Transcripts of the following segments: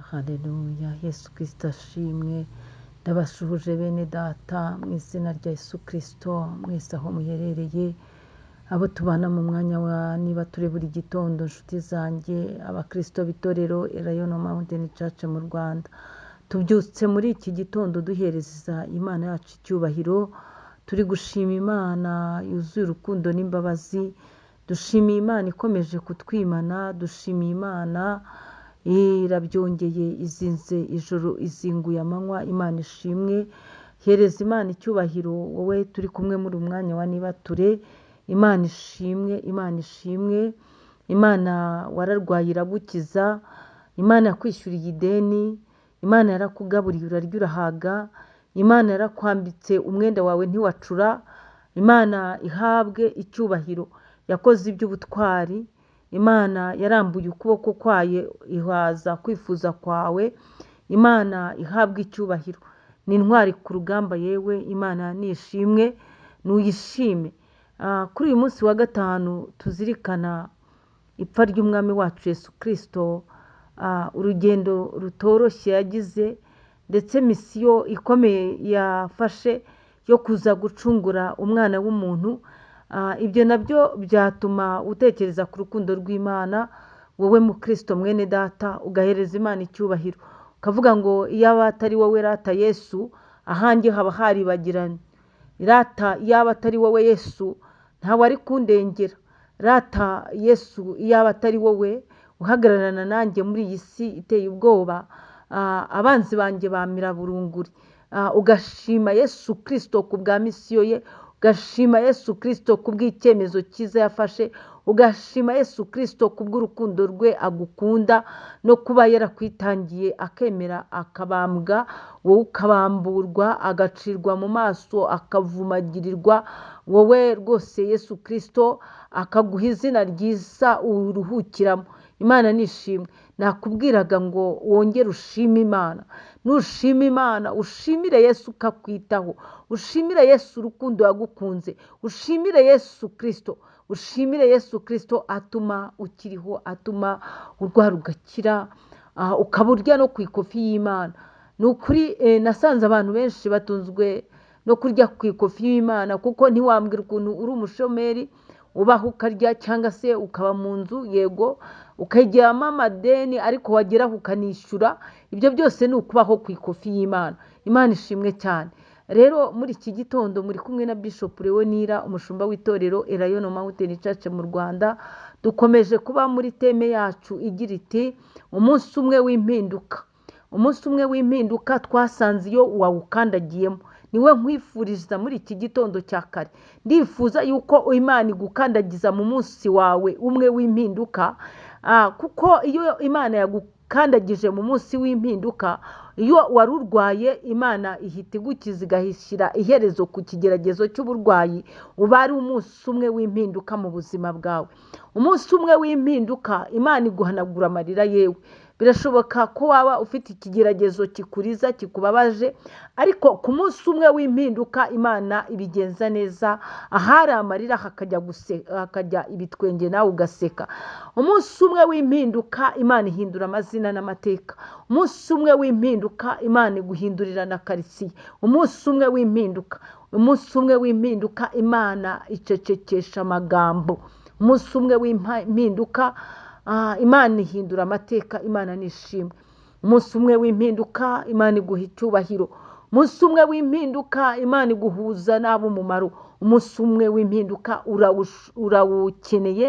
Haleluya, Yesu Kristo ashimwe. Ndabasuhuje bene data mu izina rya Yesu Kristo, mwese aho muherereye, abo tubana mu mwanya wa niba turi buri gitondo, inshuti zanjye, abakristo b'itorero Elayono Mountain Church mu Rwanda. Tubyutse muri iki gitondo duhereza Imana yacu icyubahiro, turi gushima Imana yuzuye urukundo n'imbabazi, dushimiye Imana ikomeje kutwimana, dushimiye Imana irabyongeye izinze ijoro izinguye amanywa, Imana ishimwe. Hereza Imana icyubahiro wowe turi kumwe muri uyu mwanya wa nibature, Imana ishimwe, Imana ishimwe. Imana wararwaye iragukiza, Imana yakwishyuriye ideni, Imana yarakugaburiye urarya urahaga, Imana yarakwambitse umwenda wawe ntiwacura, Imana ihabwe icyubahiro, yakoze iby'ubutwari, Imana yarambuye ukuboko kwayo ihaza kwifuza kwawe, Imana ihabwe icyubahiro, ni intwari ku rugamba yewe, Imana nishimwe, nuyishime. Kuri uyu munsi wa gatanu tuzirikana ipfa ry'umwami wacu Yesu Kristo, urugendo rutoroshye yagize ndetse misiyo ikomeye yafashe yo kuza gucungura umwana w'umuntu. Ibyo nabyo byatuma utekereza ku rukundo rw'Imana, wowe mukristo mwene data, ugahereza Imana icyubahiro, ukavuga ngo iyaba atari wowe rata Yesu, ahanjye haba haribagiranye. Rata iyaba atari wowe Yesu, ntawe ari kundengera. Rata Yesu iyaba atari wowe uhagararana nanjye muri iyi si iteye ubwoba, abanzi banjye bamira burunguri. Ugashima Yesu Kristo ku bwa misiyo ye, ugashima Yesu Kristo ku bw'icyemezo cyiza yafashe, ugashima Yesu Kristo ku bw'urukundo rwe agukunda no kuba yarakwitangiye akemera akabambwa, wowe ukabamburwa, agacirwa mu maso, akavumagirirwa, wowe rwose Yesu Kristo akaguha izina ryiza uruhukiramo. Imana nishimwe. Nakubwiraga ngo wongere ushime Imana. Nushima Imana, ushimire Yesu ukakwitaho, ushimire Yesu urukundo yagukunze, ushimire Yesu Kristo, ushimire Yesu Kristo atuma ukiriho, atuma urwara ugakira, ukaba urya no ku ikofi y'Imana. Ni ukuri nasanze abantu benshi batunzwe no kurya ku ikofi y'Imana, kuko ntiwambwira ukuntu uri umushomeri ubaho ukarya cyangwa se ukaba mu nzu, yego ukajyamo amadeni ariko wageraho ukanishyura. Ibyo byose ni ukubaho ku ikofi y'Imana. Imana ishimwe cyane. Rero muri iki gitondo muri kumwe na Bishop Leonira, umushumba w'itorero Elayono Mountain Church mu Rwanda. Dukomeje kuba muri teme yacu igira iti umunsi umwe w'impinduka. Umunsi umwe w'impinduka twasanze iyo wawukandagiyemo. Niwe nkwifuriza muri iki gitondo cya kare. Ndifuza yuko Imana igukandagiza mu munsi wawe umwe w'impinduka, kuko iyo Imana yagukandagije mu munsi w'impinduka, iyo wari urwaye Imana ihita igukiza igashyira iherezo ku kigeragezo cy'uburwayi, uba ari umunsi umwe w'impinduka mu buzima bwawe. Umunsi umwe w'impinduka Imana iguhanagura amarira yewe. Birashoboka ko waba ufite ikigeragezo kikuriza kikubabaje, ariko ku munsi umwe w'impinduka Imana ibigenza neza, ahari amarira hakajya ibitwenge nawe ugaseka. Umunsi umwe w'impinduka Imana ihindura amazina n'amateka. Umunsi umwe w'impinduka Imana iguhindurira na karitsiye. Umunsi umwe w'impinduka, umunsi umwe w'impinduka Imana icecekesha amagambo. Umunsi umwe w'impinduka Imana ihindura amateka, Imana nishimwe. Umunsi umwe w'impinduka Imana iguha icyubahiro. Umunsi umwe w'impinduka Imana iguhuza n'ab'umumaro. Umunsi umwe w'impinduka urawukeneye,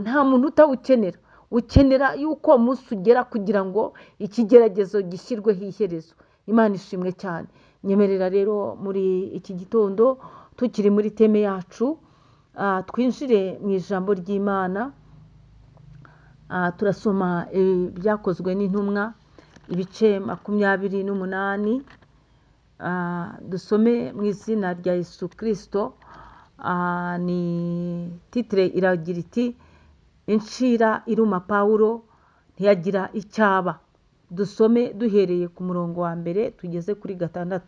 nta muntu utawukenera. Ukenera yuko uwo munsi ugera kugira ngo ikigeragezo gishyirweho iherezo. Imana ishimwe cyane. Nyemerera rero muri iki gitondo tukiri muri teme yacu, twinjire mu ijambo ry'Imana. Turasoma ibyakozwe n'intumwa ibice 28, dusome mu izina rya Yesu Kristo. Ni titire iragira iti incira iruma Pawulo ntiyagira icyaba. Dusome duhereye ku murongo wa mbere tugeze kuri 6.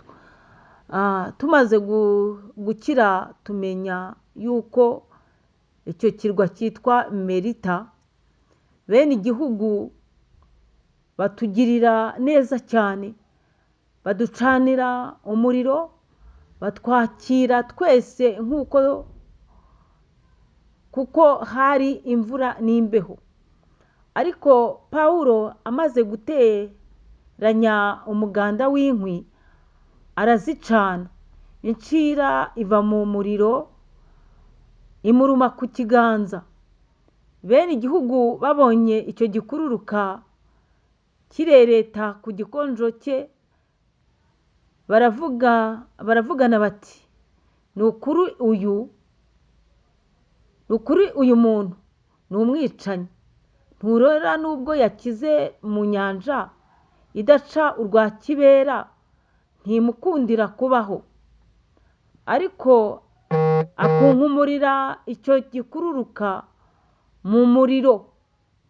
Tumaze gukira tumenya yuko icyo kirwa cyitwa Melita, bene igihugu Batugirira neza cyane, baducanira umuriro, batwakira twese nk'uko kuko hari imvura n'imbeho. Ariko Pawulo amaze guteranya umuganda w'inkwi arazicana, incira iva mu muriro imuruma ku kiganza. Bene igihugu babonye icyo gikururuka kirereta ku gikonjo cye, baravugana bati: ni ukuri uyu muntu ni umwicanyi, nturora n'ubwo yakize mu nyanja idaca urwa kibera, ntimukundira kubaho. Ariko akunkumurira icyo gikururuka mu muriro,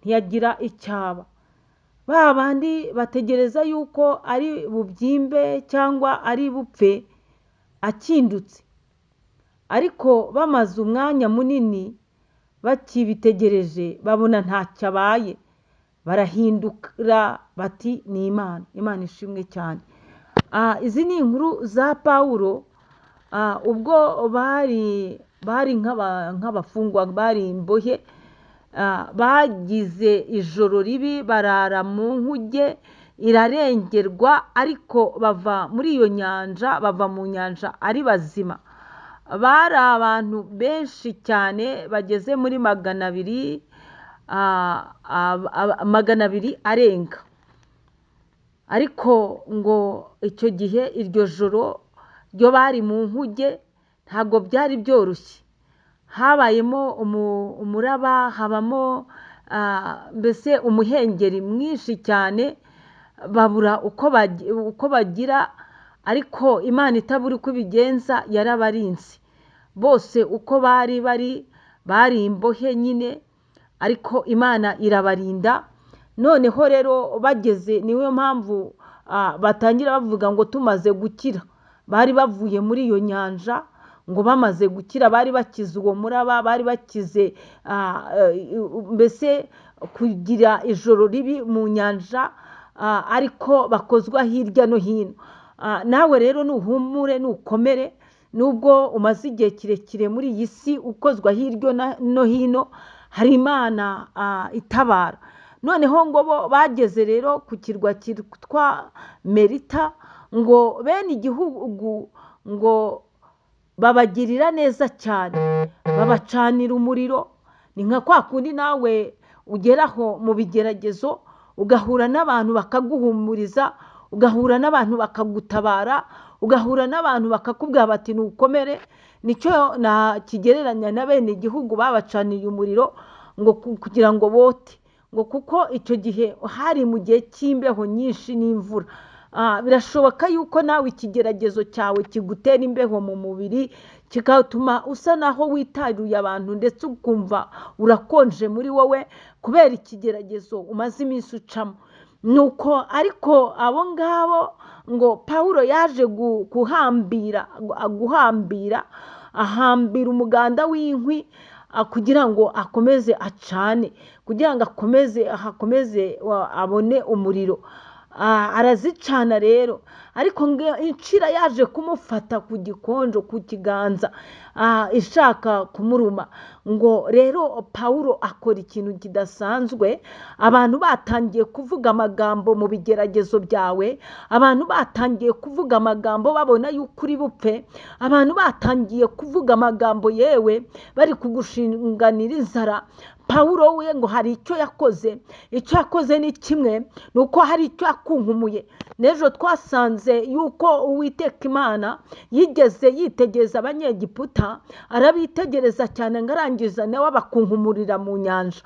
ntiyagira icyaba. Ba bandi bategereza yuko ari bubyimbe cyangwa ari bupfe akindutse, ariko bamaze umwanya munini bakibitegereje babona ntacyo abaye, barahindukira bati: ni Imana. Imana ishimwe cyane. Izi ni inkuru za Pawulo ubwo bari nk'abafungwa, bari imbohe, bagize ijoro ribi, barara mu nkuge irarengerwa, ariko bava muri iyo nyanja, bava mu nyanja ari bazima. Bari abantu benshi cyane bageze muri 200, 200 arenga. Ariko ngo icyo gihe iryo joro ryo bari mu nkuge ntabwo byari byoroshye, habayemo umuraba, habamo mbese umuhengeri mwinshi cyane, babura uko bagira, ariko Imana itabura uko ibigenza yarabarinze bose uko bari bari imbohe nyine, ariko Imana irabarinda. Noneho rero bageze, niyo mpamvu batangira bavuga ngo tumaze gukira. Bari bavuye muri iyo nyanja ngo bamaze gukira, bari bakize uwo muraba, bari bakize mbese kugira ijoro ribi mu nyanja, ariko bakozwa hirya no hino. Nawe rero nuhumure, nukomere, nubwo umaze igihe kirekire muri iyi si ukozwa hirya no hino, hari Imana itabara. Noneho ngo bo bageze rero ku kirwa cyitwa Melita, ngo bene igihugu ngo babagirira neza cyane, babacanira umuriro. Ni nka kwa kundi nawe ugeraho mu bigeragezo ugahura n'abantu bakaguhumuriza, ugahura n'abantu bakagutabara, ugahura n'abantu bakakubwira bati nukomere. Nicyo nakigereranya na bene igihugu babacaniye umuriro ngo kugira ngo bote, ngo kuko icyo gihe hari mu gihe cy'imbeho nyinshi n'imvura. Birashoboka yuko nawe ikigeragezo cyawe kigutera imbeho mu mubiri, kigatuma usa naho witaruye abantu, ndetse ukumva urakonje muri wowe kubera ikigeragezo umaze iminsi ucamo. Nuko ariko abo ngabo ngo Pawulo yaje guhambira ahambira umuganda w'inkwi kugira ngo akomeze acane, kugira ngo akomeze abone umuriro. Arazicana rero, ariko incira yaje kumufata ku gikonjo, ku kiganza, ishaka kumuruma. Ngo rero Pawulo akora ikintu kidasanzwe. Abantu batangiye kuvuga amagambo mu bigeragezo byawe, abantu batangiye kuvuga amagambo babona yuko uri bupfe, abantu batangiye kuvuga amagambo yewe bari kugushinganira inzara. Pawulo we ngo hari icyo yakoze. Icyo yakoze ni kimwe, ni uko hari icyo yakunkumuye. N'ejo twasanze yuko Uwiteka Imana yigeze yitegereza Abanyegiputa, arabitegereza cyane ngo arangiza nawe abakunkumurira mu nyanja.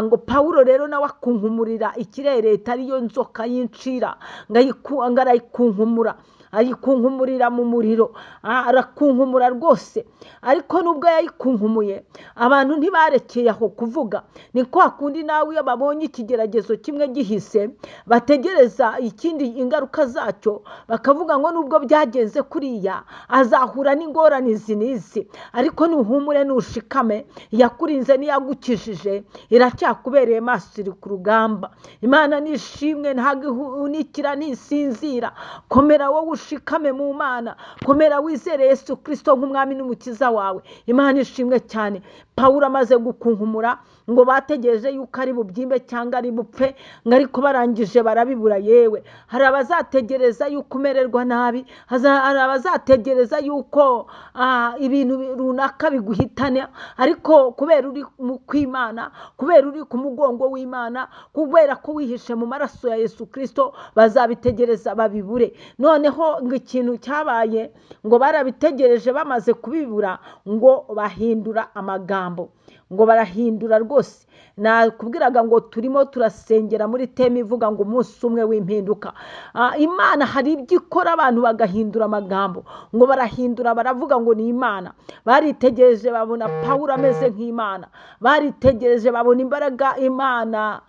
Ngo Pawulo rero nawe akunkumurira ikirereta ariyo nzoka y'incira, ngo arayikunkumura. Ayikunkumurira mu muriro, arakunkumura rwose. Ariko nubwo yayikunkumuye, abantu ntibarekeye aho kuvuga. Ni kwa kundi nawe iyo babonye ikigeragezo kimwe gihise, bategereza ikindi, ingaruka zacyo, bakavuga ngo nubwo byagenze kuriya azahura n'ingorane izi n'izi. Ariko nuhumure, nushikame, iyakurinze n'iyagukijije iracyakubereye maso, iri ku rugamba. Imana nishimwe, ntabwo ihunikira, ntisinzira. Komera wowe ushikame mu Mana, komera wizere Yesu Kirisito nk'umwami n'umukiza wawe. Imana ishimwe cyane. Pawulo amaze gukunkumura, ngo bategereje yuko ari bubyimbe cyangwa ari bupfe, ngo ariko barangije barabibura. Yewe, hari abazategereza yuko umererwa nabi, hari abazategereza yuko ibintu runaka biguhitana, ariko kubera uri mu kw'Imana, kubera uri ku mugongo w'Imana, kubera ko wihishe mu maraso ya Yesu Kirisito, bazabitegereza babibure. Noneho ngo ikintu cyabaye, ngo barabitegereje, bamaze kubibura ngo bahindura amagambo, ngo barahindura rwose. Nakubwiraga ngo turimo turasengera muri theme ivuga ngo umunsi umwe w'impinduka. Imana hari ibyo ikora abantu bagahindura amagambo, ngo barahindura, baravuga ngo ni Imana. Baritegereje babona Pawulo ameze nk'Imana, baritegereje babona imbaraga Imana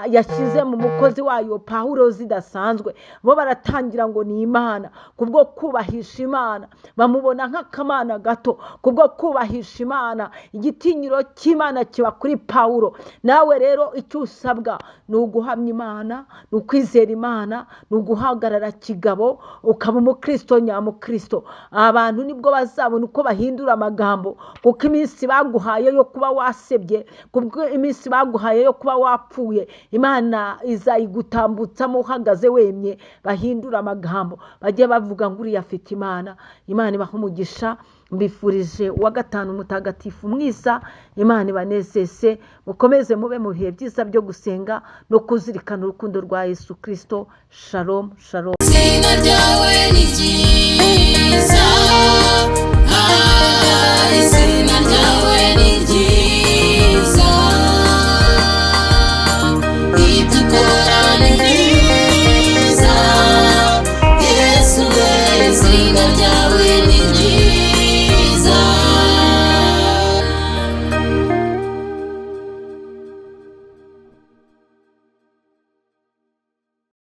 yashyize mu mukozi wayo Pawulo zidasanzwe, bo baratangira ngo ni Imana. Kubwo kubahisha Imana bamubona nk'akamana gato. Kubwo kubahisha Imana, igitinyiro cy'Imana kiba kuri Pawulo. Nawe rero icyo usabwa ni uguhamya Imana, ni ukwizera Imana, ni uguhagarara kigabo, ukaba umukristo nyamukristo. Abantu nibwo bazabona uko bahindura amagambo, kuko iminsi baguhaye yo kuba wasebye, kubwo iminsi baguhaye yo kuba wapfuye, Imana izayigutambutsamo uhagaze wemye. Bahindura amagambo, bajye bavuga ngo uriya afite Imana. Imana ibaha umugisha. Mbifurije uwa gatanu mutagatifu mwiza. Imana ibanezeze, mukomeze mube mu bihe byiza byo gusenga no kuzirikana urukundo rwa Yesu Kirisito. Shalom, shalom. Izina ryawe ni ryiza, izina ryawe ni ryiza, ibyo ukora ni byiza, Yesu we, izina ryawe.